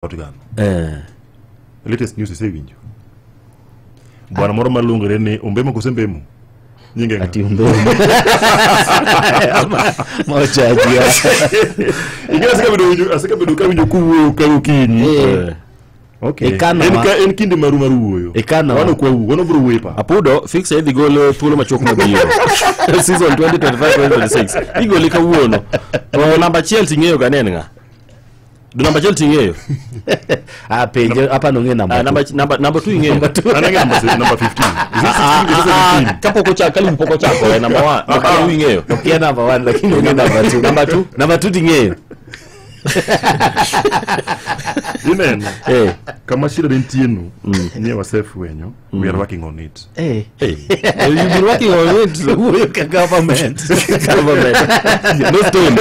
Portugal. Latest news isewinjo. Bwana moro maluongore ni Ombemo kose Mbemo? Nyinge ng'a? Ati Ombemo. Mochaji. Ing'e asekabedo kawinjo kuwuoyo ka gokinyi. Okay. En kinde maru mar wuoyo. Wan ok wawuo, wan wabiro wuoyo e pap. Apudo fix idhi golo thuolo machuok mabiro. Season 2025-2026. Igoli kawuono. To namba achiel ting'eyo ga ne en ng'a? Do namba achiel ting'eyo? Ah, penjo apa nong'e namba. Namba 2 ing'eyo. An ang'eyo namba 15. Is it 16? Is it 17? Kapok ochako, ka lig pok ochako, namba 1, namba 2 ing'eyo. Okia namba 1 lakini ong'e namba 2. Namba 2? Namba 2 ting'eyo. Ineno? Kama shida nitie no, nie wasefwenyo, we are working on it. You've been working on it. Wuoyo ka government. Government. No stone.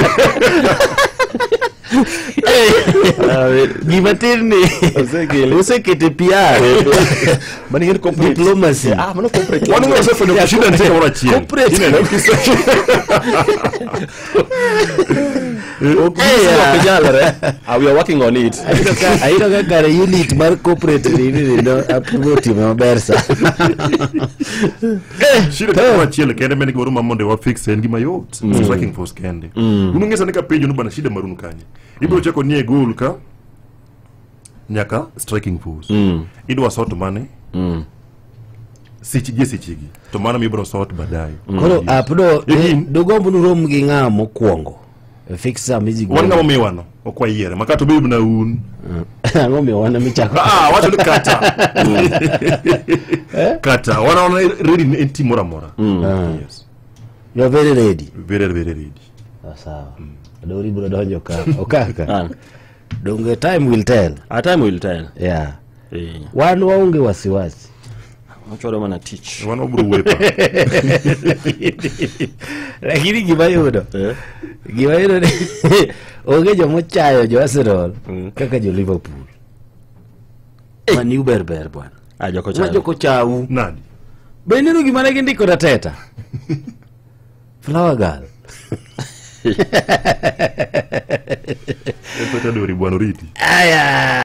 Gima tin ni osekete PR. Mano ing'e ni corporate. Diplomacy. Ah, mano corporate. Wan ng'e wasefwenyo shida nitie kamoro achiel. Corporate. Ineno? Ok nyalre. We are working on it. Ayudo ka kare unit mar corporate ni ni no apimo timo maber sa. Shida kamoro achiel kende mene gimoro ma mondo wafix en gima yot. Striking force kende. Un ung'e sani ka penjo nu bana shida marun kanye. Ibiro chako nie goal ka nyaka striking force. Idwa sort mane? Sechigi sechigi. To mano mibiro sort baadaye. Koro apudo dogomb nurom gi ng'a mokwongo. Fix sa miji Wan ng'ama miwano ok wayiere ma kata obed mana un. Ang'o miyo wan emichako? Ah, wacho ni kata. Kata wan wan ready ne en team moro amora. Yes. You are very ready. Very very ready. Sawa. Dori biro donjo ka. Okaka. Donge time will tell. A time will tell. Yeah. Wan waonge wasiwasi. Wachwalo mana tich. Wan wabiro wuoyo e pap. Lakini gima yudo. Gima yudo ni onge jomochayo jo Arsenal kaka jo Liverpool. Mani uber ber bwana. Ah, joko chayo. Ma joko chau. Nani? Be ineno gima ne gindiko Arteta? Flower girl. Peta dori bwana oriti. Aya.